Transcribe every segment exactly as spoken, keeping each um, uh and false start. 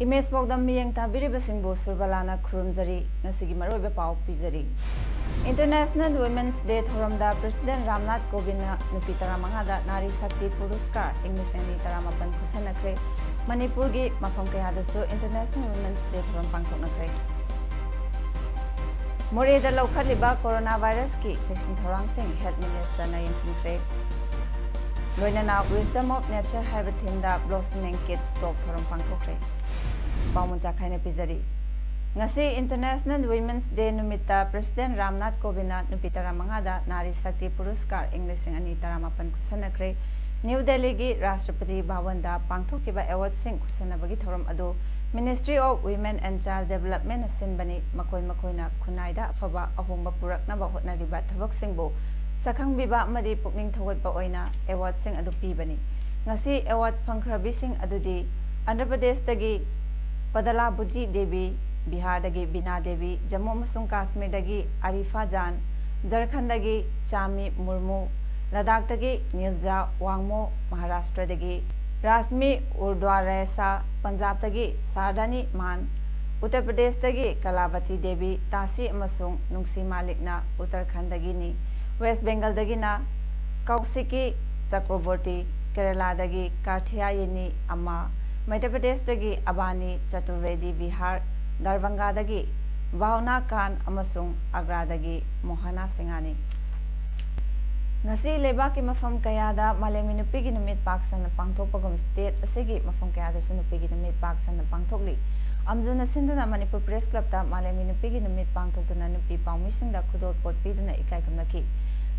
Image ꯄꯥꯎꯗꯝ ꯃꯤꯠꯌꯦꯡ ꯇꯥꯕꯤꯔꯤꯕꯁꯤꯡꯕꯨ ꯁꯨꯔꯕꯂꯥꯅ ꯈꯨꯔꯨꯝꯖꯔꯤ꯫ ꯉꯁꯤꯒꯤ ꯃꯔꯨꯑꯣꯏꯕ ꯄꯥꯎ ꯄꯤꯖꯔꯤ꯫ International Women's Day ꯊꯧꯔꯝꯗ President ꯔꯥꯝꯅꯥꯊ ꯀꯣꯕꯤꯟꯗꯅ ꯅꯨꯄꯤ ꯇꯔꯥꯃꯉꯥꯗ ꯅꯥꯔꯤ ꯁꯛꯇꯤ ꯄꯨꯔꯁꯀꯥꯔ ꯏꯪ ꯂꯤꯁꯤꯡ ꯑꯅꯤ ꯇꯔꯥꯃꯥꯄꯟ ꯈꯨꯠꯁꯟꯅꯈ꯭ꯔꯦ꯫ ꯃꯅꯤꯄꯨꯔꯒꯤ ꯃꯐꯝ ꯀꯌꯥꯗꯁꯨ International Women's Day ꯊꯧꯔꯝ ꯄꯥꯡꯊꯣꯛꯅꯈ꯭ꯔꯦ꯫ ꯃꯣꯔꯦꯗ ꯂꯧꯈꯠꯂꯤꯕ ꯀꯣꯔꯣꯅꯥ ꯚꯥꯏꯔꯁꯀꯤ ꯆꯦꯛꯁꯤꯟ ꯊꯧꯔꯥꯡꯁꯤꯡ Health Ministerꯅ ꯌꯦꯡꯁꯤꯟꯈ꯭ꯔꯦ꯫ ꯂꯣꯏꯅꯅ Wisdom of Nature ꯍꯥꯏꯕ themeꯗ Blossoming Kids Talk ꯊꯧꯔꯝ ꯄꯥꯡꯊꯣꯛꯈ꯭ꯔꯦ꯫ ꯄꯥꯎꯃꯟ ꯆꯥꯈꯥꯏꯅ ꯄꯤꯖꯔꯤ꯫ ꯉꯁꯤ International Women's Day ꯅꯨꯃꯤꯠꯇ President ꯔꯥꯝꯅꯥꯊ ꯀꯣꯕꯤꯟꯗꯅ ꯅꯨꯄꯤ ꯇꯔꯥꯃꯉꯥꯗ ꯅꯥꯔꯤ ꯁꯛꯇꯤ ꯄꯨꯔꯁꯀꯥꯔ ꯏꯪ ꯂꯤꯁꯤꯡ ꯑꯅꯤ ꯇꯔꯥꯃꯥꯄꯟ ꯈꯨꯠꯁꯟꯅꯈ꯭ꯔꯦ꯫ ꯅ꯭ꯌꯨ ꯗꯦꯜꯂꯤꯒꯤ ꯔꯥꯁꯇ꯭ꯔꯄꯇꯤ ꯚꯋꯟꯗ ꯄꯥꯡꯊꯣꯛꯈꯤꯕ awardꯁꯤꯡ ꯈꯨꯠꯁꯟꯅꯕꯒꯤ ꯊꯧꯔꯝ ꯑꯗꯨ Ministry of Women and Child Developmentꯅ ꯁꯤꯟꯕꯅꯤ꯫ ꯃꯈꯣꯏ ꯃꯈꯣꯏꯅ ꯈꯨꯟꯅꯥꯏꯗ ꯑꯐꯕ ꯑꯍꯣꯡꯕ ꯄꯨꯔꯛꯅꯕ ꯍꯣꯠꯅꯔꯤꯕ ꯊꯕꯛꯁꯤꯡꯕꯨ ꯁꯛꯈꯪꯕꯤꯕ ꯑꯃꯗꯤ ꯄꯨꯛꯅꯤꯡ ꯊꯧꯒꯠꯄ ꯑꯣꯏꯅ awardꯁꯤꯡ ꯑꯗꯨ ꯄꯤꯕꯅꯤ꯫ ꯉꯁꯤ award ꯐꯪꯈ꯭ꯔꯕꯤꯁꯤꯡ ꯑꯗꯨꯗꯤ ꯑꯟꯙ꯭ꯔ ꯄ꯭ꯔꯗꯦꯁꯇꯒꯤ ꯄꯗꯂꯥꯕꯨꯇꯤ ꯗꯦꯕꯤ, ꯕꯤꯍꯥꯔꯗꯒꯤ ꯕꯤꯅꯥ ꯗꯦꯕꯤ, ꯖꯝꯃꯨ ꯑꯃꯁꯨꯡ ꯀꯥꯁꯃꯤꯔꯗꯒꯤ ꯑꯔꯤꯐꯥ ꯖꯥꯟ, ꯖꯔꯈꯟꯗꯒꯤ ꯆꯥꯃꯤ ꯃꯨꯔꯃꯨ, ꯂꯗꯥꯈꯇꯒꯤ ꯅꯤꯜꯖꯥ ꯋꯥꯡꯃꯣ, ꯃꯍꯥꯔꯥꯁꯇ꯭ꯔꯗꯒꯤ ꯔꯥꯁꯃꯤ ꯎꯔꯗ꯭ꯋꯥꯔꯦꯁꯥ, ꯄꯟꯖꯥꯕꯇꯒꯤ ꯁꯥꯔꯗꯥꯅꯤ ꯃꯥꯟ, ꯎꯠꯇꯔ ꯄ꯭ꯔꯗꯦꯁꯇꯒꯤ ꯀꯂꯥꯕꯇꯤ ꯗꯦꯕꯤ, ꯇꯥꯁꯤ ꯑꯃꯁꯨꯡ ꯅꯨꯡꯁꯤ ꯃꯥꯂꯤꯛꯅ ꯎꯠꯇꯔꯈꯟꯗꯒꯤꯅꯤ꯫ ꯋꯦꯁ ꯕꯦꯡꯒꯜꯗꯒꯤꯅ ꯀꯧꯁꯤꯀꯤ ꯆꯀ꯭ꯔꯕꯣꯔꯇꯤ, ꯀꯦꯔꯂꯥꯗꯒꯤ ꯀꯥꯊꯤꯌꯥꯌꯤꯅꯤ ꯑꯃ, ꯃꯙ꯭ꯌ ꯄ꯭ꯔꯗꯦꯁꯇꯒꯤ ꯑꯕꯥꯅꯤ ꯆꯇꯨꯔꯕꯦꯗꯤ, ꯕꯤꯍꯥꯔ ꯗꯔꯚꯪꯒꯥꯗꯒꯤ ꯚꯥꯎꯅꯥ ꯀꯥꯟ ꯑꯃꯁꯨꯡ ꯑꯒ꯭ꯔꯥꯗꯒꯤ ꯃꯣꯍꯅꯥ ꯁꯤꯡꯍꯅꯤ꯫ ꯉꯁꯤ ꯂꯩꯕꯥꯛꯀꯤ ꯃꯐꯝ ꯀꯌꯥꯗ ꯃꯥꯂꯦꯝꯒꯤ ꯅꯨꯄꯤꯒꯤ ꯅꯨꯃꯤꯠ ꯄꯥꯛ ꯁꯟꯅ ꯄꯥꯡꯊꯣꯛꯄꯒꯨꯝ state ꯑꯁꯤꯒꯤ ꯃꯐꯝ ꯀꯌꯥꯗꯁꯨ ꯅꯨꯄꯤꯒꯤ ꯅꯨꯃꯤꯠ ꯄꯥꯛ ꯁꯟꯅ ꯄꯥꯡꯊꯣꯛꯂꯤ꯫ ꯑꯝꯖꯨꯅ ꯁꯤꯟꯗꯨꯅ ꯃꯅꯤꯄꯨꯔ Press Clubꯇ ꯃꯥꯂꯦꯝꯒꯤ ꯅꯨꯄꯤꯒꯤ ꯅꯨꯃꯤꯠ ꯄꯥꯡꯊꯣꯛꯇꯨꯅ ꯅꯨꯄꯤ ꯄꯥꯎꯃꯤꯁꯤꯡꯗ ꯈꯨꯗꯣꯜꯄꯣꯠ ꯄꯤꯗꯨꯅ ꯏꯀꯥꯏ ꯈꯨꯝꯅꯈꯤ꯫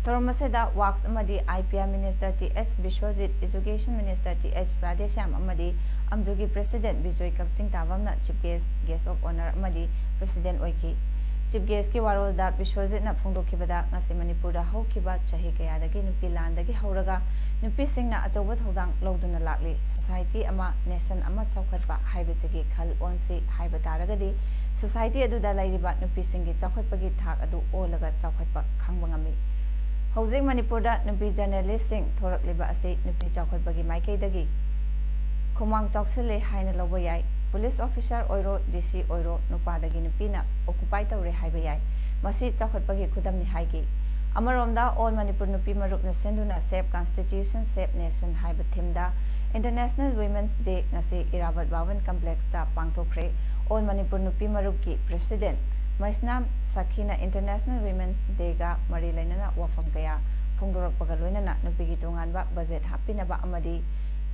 ꯊꯧꯔꯝ ꯑꯁꯤꯗ ꯋꯥꯛꯁ ꯑꯃꯗꯤ I P R minister T S Biswajit, education minister T S Radheshyam ꯑꯃꯗꯤ ꯑꯝꯖꯨꯒꯤ ꯄ꯭ꯔꯦꯁꯤꯗꯦꯟꯠ ꯕꯤꯖꯣꯏ ꯀꯛꯆꯤꯡ ꯇꯥꯕꯝꯅ chief guest, guest of honour ꯑꯃꯗꯤ ꯄ꯭ꯔꯦꯁꯤꯗꯦꯟꯠ ꯑꯣꯏꯈꯤ꯫ ꯆꯤꯐ ꯒꯦꯁ꯭ꯠꯀꯤ ꯋꯥꯔꯣꯜꯗ ꯕꯤꯁ꯭ꯋꯖꯤꯠꯅ ꯐꯣꯡꯗꯣꯛꯈꯤꯕꯗ, ꯉꯁꯤ ꯃꯅꯤꯄꯨꯔꯗ ꯍꯧꯈꯤꯕ ꯆꯍꯤ ꯀꯌꯥꯗꯒꯤ ꯅꯨꯄꯤ ꯂꯥꯟꯗꯒꯤ ꯍꯧꯔꯒ ꯅꯨꯄꯤꯁꯤꯡꯅ ꯑꯆꯧꯕ ꯊꯧꯗꯥꯡ ꯂꯧꯗꯨꯅ ꯂꯥꯛꯂꯤ꯫ ꯁꯣꯁꯥꯏꯇꯤ ꯑꯃ, ꯅꯦꯁꯟ ꯑꯃ ꯆꯥꯎꯈꯠꯄ ꯍꯥꯏꯕꯁꯤꯒꯤ ꯈꯜ ꯑꯣꯟꯁꯤ ꯍꯥꯏꯕ ꯇꯥꯔꯒꯗꯤ, ꯁꯣꯁꯥꯏꯇꯤ ꯑꯗꯨꯗ ꯂꯩꯔꯤꯕ ꯅꯨꯄꯤꯁꯤꯡꯒꯤ ꯆꯥꯎꯈꯠꯄꯒꯤ ꯊꯥꯛ ꯑꯗꯨ ꯑꯣꯜꯂꯒ ꯆꯥꯎꯈꯠꯄ ꯈꯪꯕ ꯉꯝꯃꯤ꯫ ꯍꯧꯖꯤꯛ ꯃꯅꯤꯄꯨꯔꯗ ꯅꯨꯄꯤ ꯖꯔꯅꯦꯂꯤꯁ꯭ꯠꯁꯤꯡ ꯊꯣꯔꯛꯂꯤꯕ ꯑꯁꯤ ꯅꯨꯄꯤ ꯆꯥꯎꯈꯠꯄꯒꯤ ꯃꯥꯏꯀꯩꯗꯒꯤ ꯈꯨꯃꯥꯡ ꯆꯥꯎꯁꯤꯜꯂꯦ ꯍꯥꯏꯅ ꯂꯧꯕ ꯌꯥꯏ꯫ ꯄꯨꯂꯤꯁ ꯑꯣꯐꯤꯁꯥꯔ ꯑꯣꯏꯔꯣ, ꯗꯤ ꯁꯤ ꯑꯣꯏꯔꯣ, ꯅꯨꯄꯥꯗꯒꯤ ꯅꯨꯄꯤꯅ ꯑꯣꯀꯨꯄꯥꯏ ꯇꯧꯔꯦ ꯍꯥꯏꯕ ꯌꯥꯏ꯫ ꯃꯁꯤ ꯆꯥꯎꯈꯠꯄꯒꯤ ꯈꯨꯗꯝꯅꯤ ꯍꯥꯏꯈꯤ꯫ ꯑꯃꯔꯣꯝꯗ, ꯑꯣꯜ ꯃꯅꯤꯄꯨꯔ ꯅꯨꯄꯤ ꯃꯔꯨꯞꯅ ꯁꯤꯟꯗꯨꯅ Save Constitution, Save Nation ꯍꯥꯏꯕ ꯊꯤꯝꯗ ꯏꯟꯇꯔꯅꯦꯁꯅꯦꯜ ꯋꯤꯃꯦꯟꯁ ꯗꯦ ꯉꯁꯤ ꯏꯔꯥꯕꯠ ꯚꯕꯟ ꯀꯝꯄ꯭ꯂꯦꯛꯁꯇ ꯄꯥꯡꯊꯣꯛꯈ꯭ꯔꯦ꯫ ꯑꯣꯜ ꯃꯅꯤꯄꯨꯔ ꯅꯨꯄꯤ ꯃꯔꯨꯞꯀꯤ ꯄ꯭ꯔꯦꯁꯤꯗꯦꯟꯠ ꯃꯩꯁꯅꯥꯝ ꯁꯥꯈꯤꯅ ꯏꯟꯇꯔꯅꯦꯁꯅꯦꯜ ꯋꯤꯃꯦꯟꯁ ꯗꯦꯒ ꯃꯔꯤ ꯂꯩꯅꯅ ꯋꯥꯐꯝ ꯀꯌꯥ ꯐꯣꯡꯗꯣꯔꯛꯄꯒ ꯂꯣꯏꯅꯅ ꯅꯨꯄꯤꯒꯤ ꯇꯣꯉꯥꯟꯕ ꯕꯖꯦꯠ ꯍꯥꯞꯄꯤꯅꯕ ꯑꯃꯗꯤ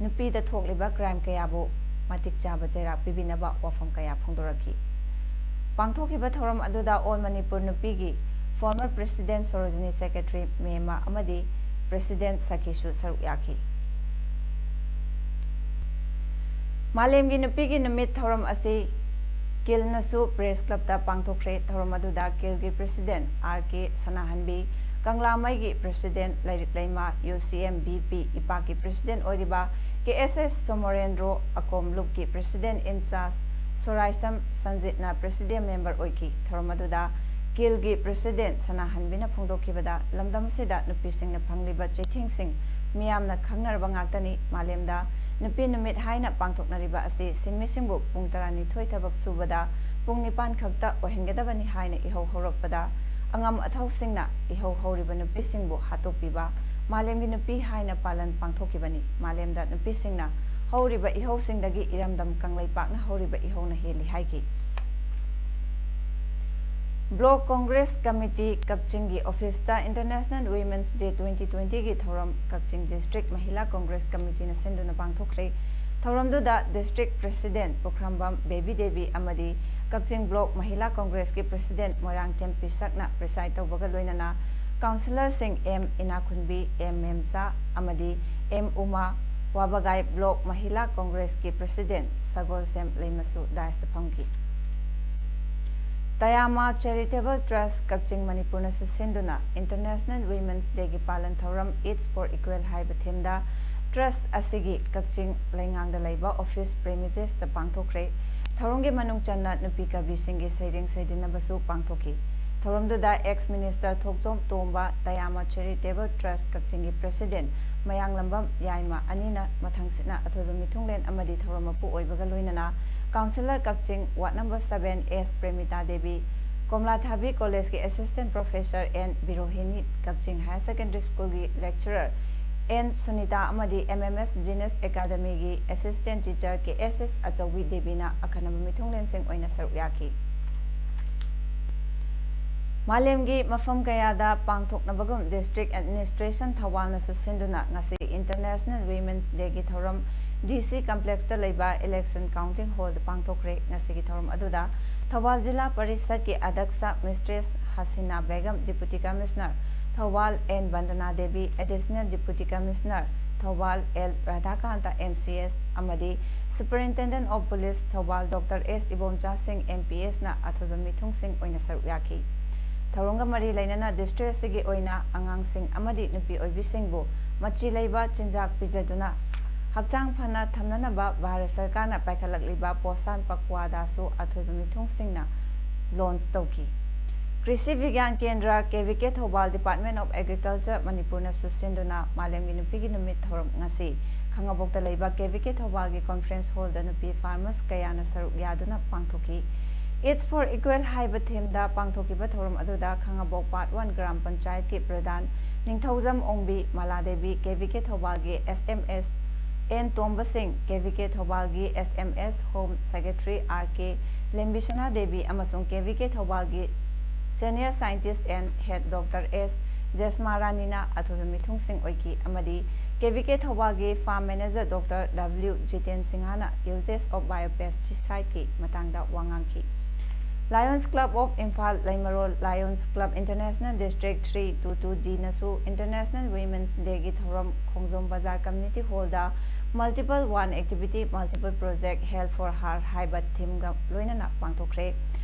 ꯅꯨꯄꯤꯗ ꯊꯣꯛꯂꯤꯕ ꯀ꯭ꯔꯥꯏꯝ ꯀꯌꯥꯕꯨ ꯃꯇꯤꯛ ꯆꯥꯕ ꯆꯩꯔꯥꯛ ꯄꯤꯕꯤꯅꯕ ꯋꯥꯐꯝ ꯀꯌꯥ ꯐꯣꯡꯗꯣꯔꯛꯈꯤ꯫ ꯄꯥꯡꯊꯣꯛꯈꯤꯕ ꯊꯧꯔꯝ ꯑꯗꯨꯗ ꯑꯣꯜ ꯃꯅꯤꯄꯨꯔ ꯅꯨꯄꯤꯒꯤ ꯐꯣꯔꯃꯔ ꯄ꯭ꯔꯦꯁꯤꯗꯦꯟꯠ ꯁꯣꯔꯣꯖꯤꯅꯤ, ꯁꯦꯀ꯭ꯔꯦꯇꯔꯤ ꯃꯦꯃꯥ ꯑꯃꯗꯤ ꯄ꯭ꯔꯦꯁꯤꯗꯦꯟꯠ ꯁꯈꯤꯁꯨ ꯁꯔꯨꯛ ꯌꯥꯈꯤ꯫ ꯃꯥꯂꯦꯝꯒꯤ ꯅꯨꯄꯤꯒꯤ ꯅꯨꯃꯤꯠ ꯊꯧꯔꯝ ꯑꯁꯤ ꯀꯤꯜꯅꯁꯨ ꯄ꯭ꯔꯦꯁ ꯀ꯭ꯂꯕꯇ ꯄꯥꯡꯊꯣꯛꯈ꯭ꯔꯦ꯫ ꯊꯧꯔꯝ ꯑꯗꯨꯗ ꯀꯤꯜꯒꯤ ꯄ꯭ꯔꯦꯁꯤꯗꯦꯟꯠ ꯑꯥꯔ ꯀꯦ ꯁꯅꯥꯍꯟꯕꯤ, ꯀꯪꯂꯥꯃꯩꯒꯤ ꯄ꯭ꯔꯦꯁꯤꯗꯦꯟꯠ ꯂꯥꯏꯔꯤꯛꯂꯩꯃ, ꯌꯨ ꯁꯤ ꯑꯦꯝ ꯕꯤ ꯄꯤ ꯏꯄꯥꯛꯀꯤ ꯄ꯭ꯔꯦꯁꯤꯗꯦꯟꯠ ꯑꯣꯏꯔꯤꯕ ꯀꯦ ꯑꯦꯁ ꯑꯦꯁ Somorendro, ꯑꯀꯣꯝ ꯂꯨꯞꯀꯤ president in-charge ꯁꯣꯔꯥꯏꯁꯝ ꯁꯟꯖꯤꯠꯅ president member ꯑꯣꯏꯈꯤ꯫ ꯊꯧꯔꯝ ꯑꯗꯨꯗ ꯀꯤꯜꯒꯤ ꯄ꯭ꯔꯦꯁꯤꯗꯦꯟꯠ ꯁꯅꯥꯍꯟꯕꯤꯅ ꯐꯣꯡꯗꯣꯛꯈꯤꯕꯗ, ꯂꯝꯗꯝ ꯑꯁꯤꯗ ꯅꯨꯄꯤꯁꯤꯡꯅ ꯐꯪꯂꯤꯕ ꯆꯩꯊꯦꯡꯁꯤꯡ ꯃꯤꯌꯥꯝꯅ ꯈꯪꯅꯔꯕ ꯉꯥꯛꯇꯅꯤ꯫ ꯃꯥꯂꯦꯝꯗ ꯅꯨꯄꯤ ꯅꯨꯃꯤꯠ ꯍꯥꯏꯅ ꯄꯥꯡꯊꯣꯛꯅꯔꯤꯕ ꯑꯁꯤ ꯁꯤꯟꯃꯤꯁꯤꯡꯕꯨ ꯄꯨꯡ ꯇꯔꯥꯅꯤꯊꯣꯏ ꯊꯕꯛ ꯁꯨꯕꯗ ꯄꯨꯡ ꯅꯤꯄꯥꯟ ꯈꯛꯇ ꯑꯣꯏꯍꯟꯒꯗꯕꯅꯤ ꯍꯥꯏꯅ ꯏꯍꯧ ꯍꯧꯔꯛꯄꯗ, ꯑꯉꯝ ꯑꯊꯧꯁꯤꯡꯅ ꯏꯍꯧ ꯍꯧꯔꯤꯕ ꯅꯨꯄꯤꯁꯤꯡꯕꯨ ꯍꯥꯠꯇꯣꯛꯄꯤꯕ ꯃꯥꯂꯦꯝꯒꯤ ꯅꯨꯄꯤ ꯍꯥꯏꯅ ꯄꯥꯂꯟ ꯄꯥꯡꯊꯣꯛꯈꯤꯕꯅꯤ꯫ ꯃꯥꯂꯦꯝꯗ ꯅꯨꯄꯤꯁꯤꯡꯅ ꯍꯧꯔꯤꯕ ꯏꯍꯧꯁꯤꯡꯗꯒꯤ ꯏꯔꯝꯗꯝ ꯀꯪꯂꯩꯄꯥꯛꯅ ꯍꯧꯔꯤꯕ ꯏꯍꯧꯅ ꯍꯦꯜꯂꯤ ꯍꯥꯏꯈꯤ꯫ ꯕ꯭ꯂꯣꯛ ꯀꯣꯡꯒ꯭ꯔꯦꯁ ꯀꯃꯤꯇꯤ ꯀꯛꯆꯤꯡꯒꯤ ꯑꯣꯐꯤꯁꯇ ꯏꯟꯇꯔꯅꯦꯁꯅꯦꯜ ꯋꯤꯃꯦꯟꯁ ꯗꯦ ꯇ꯭ꯋꯦꯟꯇꯤ ꯇ꯭ꯋꯦꯟꯇꯤꯒꯤ ꯊꯧꯔꯝ ꯀꯛꯆꯤꯡ ꯗꯤꯁꯇ꯭ꯔꯤꯛ ꯃꯍꯤꯂꯥ ꯀꯣꯡꯒ꯭ꯔꯦꯁ ꯀꯃꯤꯇꯤꯅ ꯁꯤꯟꯗꯨꯅ ꯄꯥꯡꯊꯣꯛꯈ꯭ꯔꯦ꯫ ꯊꯧꯔꯝꯗꯨꯗ ꯗꯤꯁꯇ꯭ꯔꯤꯛ ꯄ꯭ꯔꯦꯁꯤꯗꯦꯟꯠ ꯄꯨꯈ꯭ꯔꯝꯕꯝ ꯕꯦꯕꯤ ꯗꯦꯕꯤ ꯑꯃꯗꯤ ꯀꯛꯆꯤꯡ ꯕ꯭ꯂꯣꯛ ꯃꯍꯤꯂꯥ ꯀꯣꯡꯒ꯭ꯔꯦꯁꯀꯤ ꯄ꯭ꯔꯦꯁꯤꯗꯦꯟꯠ ꯃꯣꯏꯔꯥꯡꯊꯦꯝ ꯄꯤꯁꯛꯅ ꯄ꯭ꯔꯤꯁꯥꯏꯗ ꯇꯧꯕꯒ ꯂꯣꯏꯅꯅ ꯀꯥꯎꯟꯁꯤꯂꯔꯁꯤꯡ ꯑꯦꯝ ꯏꯅꯥꯈꯨꯟꯕꯤ, ꯑꯦꯝ ꯃꯦꯝꯆꯥ ꯑꯃꯗꯤ ꯑꯦꯝ ꯎꯃꯥ, ꯋꯥꯕꯒꯥꯏ ꯕ꯭ꯂꯣꯛ ꯃꯍꯤꯂꯥ ꯀꯣꯡꯒ꯭ꯔꯦꯁꯀꯤ ꯄ꯭ꯔꯦꯁꯤꯗꯦꯟꯠ ꯁꯒꯣꯜꯁꯦꯝ ꯂꯩꯃꯁꯨ ꯗꯥꯏꯁꯇ ꯐꯝꯈꯤ꯫ ꯇꯌꯥꯃꯥ ꯆꯦꯔꯤꯇꯦꯕꯜ ꯇ꯭ꯔꯁ ꯀꯛꯆꯤꯡ ꯃꯅꯤꯄꯨꯔꯅꯁꯨ ꯁꯤꯟꯗꯨꯅ ꯏꯟꯇꯔꯅꯦꯁꯅꯦꯜ ꯋꯤꯃꯦꯟꯁ ꯗꯦꯒꯤ ꯄꯥꯂꯟ ꯊꯧꯔꯝ It's for Equal ꯍꯥꯏꯕ ꯊꯤꯝꯗ ꯇ꯭ꯔꯁ ꯑꯁꯤꯒꯤ ꯀꯛꯆꯤꯡ ꯂꯩꯉꯥꯡꯗ ꯂꯩꯕ ꯑꯣꯐꯤꯁ ꯄ꯭ꯔꯦꯃꯤꯁꯦꯁꯇ ꯄꯥꯡꯊꯣꯛꯈ꯭ꯔꯦ꯫ ꯊꯧꯔꯝꯒꯤ ꯃꯅꯨꯡ ꯆꯟꯅ ꯅꯨꯄꯤ ꯀꯕꯤꯁꯤꯡꯒꯤ ꯁꯩꯔꯦꯡ ꯁꯩꯗꯤꯟꯅꯕꯁꯨ ꯄꯥꯡꯊꯣꯛꯈꯤ꯫ ꯊꯧꯔꯝꯗꯨꯗ ꯑꯦꯛꯁ ꯃꯤꯅꯤꯁꯇꯔ ꯊꯣꯛꯆꯣꯝ ꯇꯣꯝꯕ, ꯇꯌꯥꯃ ꯆꯦꯔꯤꯇꯦꯕꯜ ꯇ꯭ꯔꯁ ꯀꯛꯆꯤꯡꯒꯤ ꯄ꯭ꯔꯦꯁꯤꯗꯦꯟꯠ ꯃꯌꯥꯡꯂꯝꯕꯝ ꯌꯥꯏꯃ ꯑꯅꯤꯅ ꯃꯊꯪꯁꯤꯠꯅ ꯑꯊꯣꯏꯕ ꯃꯤꯊꯨꯡꯂꯦꯟ ꯑꯃꯗꯤ ꯊꯧꯔꯝ ꯃꯄꯨ ꯑꯣꯏꯕꯒ ꯂꯣꯏꯅꯅ councillor Kakching ward number seven S Premita Devi, Komlathabi ꯀꯣꯂꯦꯖꯀꯤ assistant professor N Birohini, Kakching higher secondary ꯁ꯭ꯀꯨꯜꯒꯤ ꯂꯦꯛꯆꯔꯔ ꯑꯦꯟ ꯁꯨꯅꯤꯇꯥ ꯑꯃꯗꯤ M M S Genius Academyꯒꯤ assistant teacher K S S ꯑꯆꯧꯕꯤ ꯗꯦꯕꯤꯅ ꯑꯈꯟꯅꯕ ꯃꯤꯊꯨꯡꯂꯦꯟꯁꯤꯡ ꯑꯣꯏꯅ ꯁꯔꯨꯛ ꯌꯥꯈꯤ꯫ ꯃꯥꯂꯦꯝꯒꯤ ꯃꯐꯝ ꯀꯌꯥꯗ ꯄꯥꯡꯊꯣꯛꯅꯕꯒꯨꯝ ꯗꯤꯁꯇ꯭ꯔꯤꯛ ꯑꯦꯗꯃꯤꯅꯤꯁꯇ꯭ꯔꯦꯁꯟ ꯊꯧꯕꯥꯜꯅꯁꯨ ꯁꯤꯟꯗꯨꯅ ꯉꯁꯤ ꯏꯟꯇꯔꯅꯦꯁꯅꯦꯜ ꯋꯤꯃꯦꯟꯁ ꯗꯦꯒꯤ ꯊꯧꯔꯝ D C ꯀꯝꯄ꯭ꯂꯦꯛꯁꯇ ꯂꯩꯕ ꯏꯂꯦꯛꯁꯟ ꯀꯥꯎꯟꯇꯤꯡ ꯍꯣꯜꯗ ꯄꯥꯡꯊꯣꯛꯈ꯭ꯔꯦ꯫ ꯉꯁꯤꯒꯤ ꯊꯧꯔꯝ ꯑꯗꯨꯗ ꯊꯧꯕꯥꯜ ꯖꯤꯂꯥ ꯄꯔꯤꯁꯠꯀꯤ ꯑꯗꯛꯁ mistress Hasina Begum, deputy commissioner Thoubal N Bandana Devi, additional deputy commissioner Thoubal L Radhakanta, M C S, ꯑꯃꯗꯤ Superintendent of Police Thoubal doctor S Ibomcha Singh, M P S, ꯅ ꯑꯊꯣꯏꯕ ꯃꯤꯊꯨꯡꯁꯤꯡ ꯑꯣꯏꯅ ꯁꯔꯨꯛ ꯌꯥꯈꯤ꯫ ꯊꯧꯔꯝꯒ ꯃꯔꯤ ꯂꯩꯅꯅ ꯗꯤꯁꯇ꯭ꯔꯤꯛ ꯑꯁꯤꯒꯤ ꯑꯣꯏꯅ ꯑꯉꯥꯡꯁꯤꯡ ꯑꯃꯗꯤ ꯅꯨꯄꯤ ꯑꯣꯏꯕꯤꯁꯤꯡꯕꯨ ꯃꯆꯤ ꯂꯩꯕ ꯆꯤꯟꯖꯥꯛ ꯄꯤꯖꯗꯨꯅ ꯍꯛꯆꯥꯡ ꯐꯅ ꯊꯝꯅꯅꯕ ꯚꯥꯔꯠ ꯁꯔꯀꯥꯔꯅ ꯄꯥꯏꯈꯠꯂꯛꯂꯤꯕ ꯄꯣꯁꯥꯟ ꯄꯛꯋꯥꯗꯥꯁꯨ ꯑꯊꯣꯏꯕ ꯃꯤꯊꯨꯡꯁꯤꯡꯅ ꯂꯣꯟꯆ ꯇꯧꯈꯤ꯫ ꯀ꯭ꯔꯤꯁꯤ ꯕꯤꯒ꯭ꯌꯥꯟ ꯀꯦꯟꯗ꯭ꯔ, K V K Thoubal, Department of Agriculture ꯃꯅꯤꯄꯨꯔꯅꯁꯨ ꯁꯤꯟꯗꯨꯅ ꯃꯥꯂꯦꯝꯒꯤ ꯅꯨꯄꯤꯒꯤ ꯅꯨꯃꯤꯠ ꯊꯧꯔꯝ ꯉꯁꯤ ꯈꯥꯉꯕꯣꯛꯇ ꯂꯩꯕ K V K ꯊꯧꯕꯥꯜꯒꯤ ꯀꯣꯟꯐ꯭ꯔꯦꯟꯁ ꯍꯣꯜꯗ ꯅꯨꯄꯤ ꯐꯥꯔꯃꯔꯁ ꯀꯌꯥꯅ ꯁꯔꯨꯛ ꯌꯥꯗꯨꯅ ꯄꯥꯡꯊꯣꯛꯈꯤ꯫ It's for Equal ꯍꯥꯏꯕ ꯊꯤꯝꯗ ꯄꯥꯡꯊꯣꯛꯈꯤꯕ ꯊꯧꯔꯝ ꯑꯗꯨꯗ ꯈꯥꯉꯕꯣꯛ ꯄꯥꯔꯠ ꯋꯥꯟ ꯒ꯭ꯔꯥꯝ ꯄꯟꯆꯥꯌꯠꯀꯤ ꯄ꯭ꯔꯙꯥꯟ ꯅꯤꯡꯊꯧꯖꯝ ꯑꯣꯡꯕꯤ ꯃꯂꯥꯗꯦꯕꯤ, K V K ꯊꯧꯕꯥꯜꯒꯤ S M S N ꯇꯣꯝꯕ ꯁꯤꯡ, K V K ꯊꯧꯕꯥꯜꯒꯤ S M S Home Secretary R K ꯂꯦꯝꯕꯤꯁꯅꯥ Devi ꯑꯃꯁꯨꯡ K V K ꯊꯧꯕꯥꯜꯒꯤ Senior Scientist and Head doctor S Jesma ꯔꯥꯅꯤꯅ ꯑꯊꯣꯏꯕ ꯃꯤꯊꯨꯡꯁꯤꯡ ꯑꯣꯏꯈꯤ ꯑꯃꯗꯤ K V K ꯊꯧꯕꯥꯜꯒꯤ Farm Manager doctor W Jiten ꯁꯤꯡꯍꯅ Uses of Biopesticideꯀꯤ ꯃꯇꯥꯡꯗ ꯋꯥ ꯉꯥꯡꯈꯤ꯫ Lions Club of Imphal ꯂꯩꯃꯔꯣꯜ Lions Club International District three two two D ꯅꯁꯨ International Women's Day ꯒꯤ ꯊꯧꯔꯝ ꯈꯣꯡꯖꯣꯝ ꯕꯖꯥꯔ Community Hall the Multiple One Activity, Multiple Project, Health for Her ꯍꯥꯏꯕ theme ꯒ ꯂꯣꯏꯅꯅ ꯄꯥꯡꯊꯣꯛꯈ꯭ꯔꯦ꯫